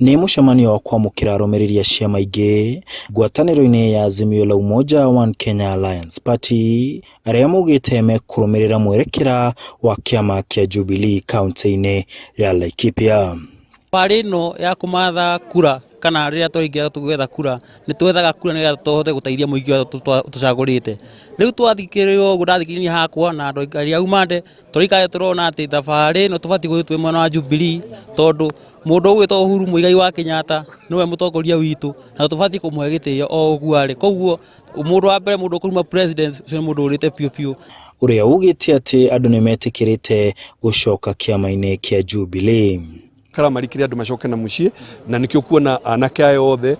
Nĩ mũcemanio wa kwamũkĩra arũmĩrĩri a ciama ingĩ ngwatanĩro-inĩ ya Azimio la Umoja One Kenya Alliance Party arĩa maugĩte mekũrũmĩrĩra mwerekera wa kĩama kĩa Jubilee kaunti-inĩ ya Laikipia. Thabarĩ ĩno ya kũmatha kura kana rĩrĩa twaingĩra gwetha kura nĩ twethaga kura nĩgetha tũhote gũteithia mũingĩ ũrĩa tũcagũrĩte. Rĩu twathikĩrĩria ũguo ndathikĩrĩria hakwa na andũ arĩa aumande tũraikara tũrona atĩ thabarĩ ĩno tũbatiĩ gũthiĩ twĩ mwena wa Jubilee tondũ mũndũ ũgwĩtwo Uhuru Muigai wa Kenyatta nĩwe mũtongoria witũ na tũbatiĩ kũmũhe gĩtĩo o ũguo arĩ. Koguo mũndũ wa mbere mũndũ ũkũruma president ũcio nĩ mũndũ ũrĩte biũ biũ. Ũrĩa ugĩte atĩ andũ nĩ metĩkĩrĩte gũcoka kĩama-inĩ kĩa Jubilee. Karamarikire andũ macoke na mũciĩ na nĩkĩo kuona anake aya othe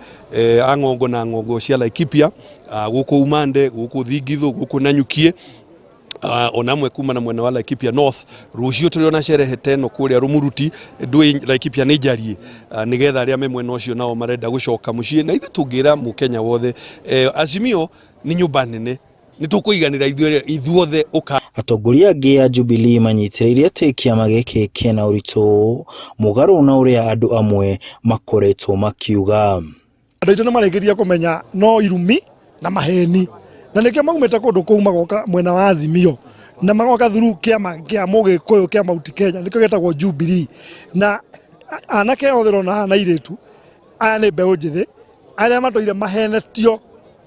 a ng'ongo na ng'ongo cia Laikipia, gũkũ Umande, gũkũ Thingithũ, gũkũ Nanyukie, ona amwe kuma na mwena wa Laikipia North. Rũciũ tũrĩ ona sherehe ta ĩno kũrĩa Rũmuruti ndũĩ Laikipia nĩ njariĩ, nĩgetha arĩa me mwena ũcio nao marenda gũcoka mũciĩ. Na ithuĩ tũngĩra mũkenya wothe, Azimio nĩ nyũmba nene, nĩ tũkũiganĩra ithuothe ũka. Atongoria angĩ a Jubilee manyitĩrĩire atĩ kĩama gĩkĩ kĩna ũritũ mũgarũ na ũrĩa andũ amwe makoretwo makiuga. Andũ aitũ nĩ marĩkĩtie kũmenya no irumi na maheni, na nĩkĩo maumĩte kũndũ kũu magoka mwena wa Azimio na magoka through kĩama kĩa Mũgĩkũyũ kĩa Mount Kenya, nĩkĩo gĩtagwo Jubilee. Na anake othe ũrona haha na airĩtu aya nĩ mbeũ njĩthĩ arĩa matũire mahenetio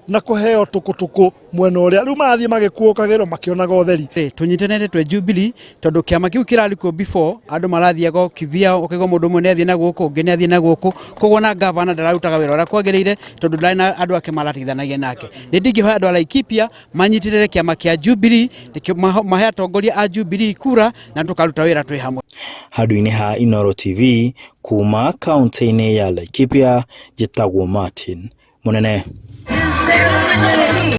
na kũheo tũkũtũkũ mwena ũrĩa rĩu marathiĩ magĩkuũkagĩrwo makĩonaga ũtheri. Tũnyitanĩte twĩ Jubilee tondũ kĩama kĩu kĩrarĩ kuo before, andũ marathiaga o kivyao, ũkaigua mũndũ ũmwe nĩ athiĩ na gũkũ, ũngĩ nĩ athiĩ na gũkũ, koguo ona gavana ndararutaga wĩra ũrĩa kwagĩrĩire tondũ ndarĩ na andũ ake marateithanagia nake. Nĩ ndingĩhoya andũ a Laikipia manyitĩrĩre kĩama kĩa Jubilee, nĩkĩo mahe atongoria a Jubilee kura na tũkaruta wĩra twĩ hamwe. Handũ-inĩ ha Inooro TV kuma kaunti-inĩ ya Laikipia, njĩtagwo Martin Mũnene.